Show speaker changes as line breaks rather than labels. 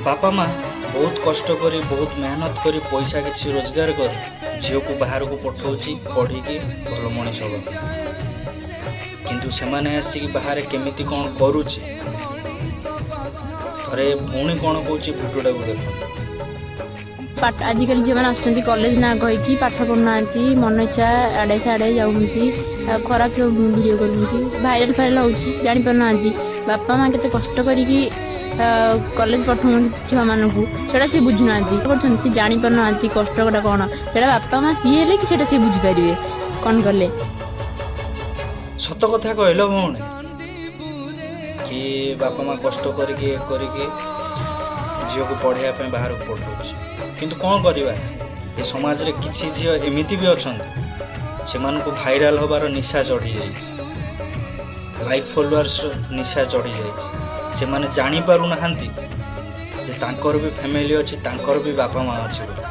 ବାପା ମା ବହୁତ କଷ୍ଟ କରି, ବହୁତ ମେହନତ କରି, ପଇସା କିଛି ରୋଜଗାର କରି ଝିଅକୁ ବାହାରକୁ ପଠାଉଛି ପଢ଼ିକି ଭଲ ମଣିଷ ହେବା ପାଇଁ। କିନ୍ତୁ ସେମାନେ ଆସିକି ବାହାରେ କେମିତି କ'ଣ କରୁଛି, ଥରେ ଭଉଣୀ କ'ଣ କହୁଛି, ଭିଡ଼ିଓଟାକୁ ଦେଖନ୍ତୁ।
ପାଠ ଆଜିକାଲି ଝିଅମାନେ ଆସୁଛନ୍ତି, କଲେଜ ନାଁ କହିକି ପାଠ ପଢ଼ୁନାହାନ୍ତି, ମନ ଇଚ୍ଛା ଆଡ଼େ ସାଡ଼େ ଯାଉଛନ୍ତି ଆଉ ଖରାପ ସବୁ ଭିଡ଼ିଓ କରୁଛନ୍ତି, ଭାଇରାଲ ଫାଇରାଲ ହେଉଛି, ଜାଣିପାରୁନାହାନ୍ତି। ବାପା ମା କେତେ କଷ୍ଟ କରିକି କଲେଜ ପଠାଉଛନ୍ତି ଛୁଆମାନଙ୍କୁ, ସେଇଟା ସିଏ ବୁଝୁନାହାନ୍ତି। କରୁଛନ୍ତି, ସେ ଜାଣିପାରୁନାହାନ୍ତି କଷ୍ଟଟା କ'ଣ। ସେଇଟା ବାପା ମା ସିଏ ହେଲେ କି ସେଇଟା ସିଏ ବୁଝିପାରିବେ କ'ଣ କଲେ।
ସତ କଥା କହିଲ ଭଉଣୀ କି ବାପା ମା କଷ୍ଟ କରିକି ଇଏ କରିକି ଝିଅକୁ ପଢ଼ିବା ପାଇଁ ବାହାରକୁ ପଠାଉଛି। କିନ୍ତୁ କ'ଣ କରିବା, ଏ ସମାଜରେ କିଛି ଝିଅ ଏମିତି ବି ଅଛନ୍ତି, ସେମାନଙ୍କୁ ଭାଇରାଲ ହେବାର ନିଶା ଚଢ଼ି ଯାଇଛି, ଲାଇକ୍ ଫଲୋଅର୍ସର ନିଶା ଚଢ଼ି ଯାଇଛି। ସେମାନେ ଜାଣିପାରୁନାହାନ୍ତି ଯେ ତାଙ୍କର ବି ଫ୍ୟାମିଲି ଅଛି, ତାଙ୍କର ବି ବାପା ମା ଅଛି ବୋଲି।